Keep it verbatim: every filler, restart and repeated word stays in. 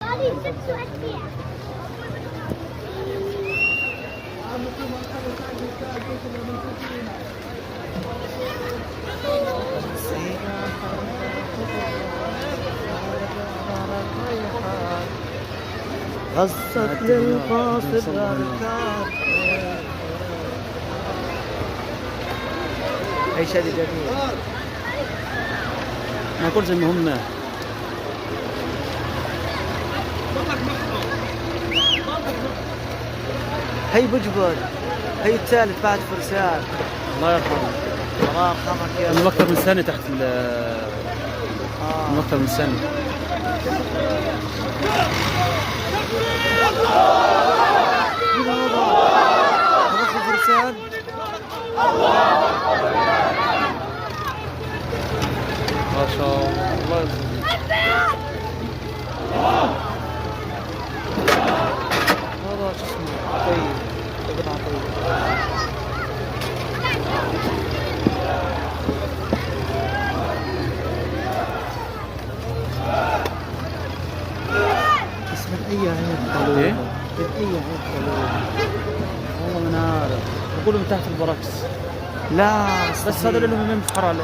غصت للغاصب أركان. أي شيء جديد. ما كل شيء مهم. هي بجبر، هي الثالث بعد فرسان. الله يرحمه. الله يرحمك يا رب. من أكثر من سنة تحت ال-، آه. من أكثر من سنة. هذا فرسان. ما شاء الله. هذا شو اسمه؟ عطية. ابن عطية. بس من أي عين طلوع؟ إيه؟ من أي عين طلوع؟ والله ما نعرف. بقولوا من تحت البراكس. لا، بس هذا مستحيل. اللي لهم من بحر على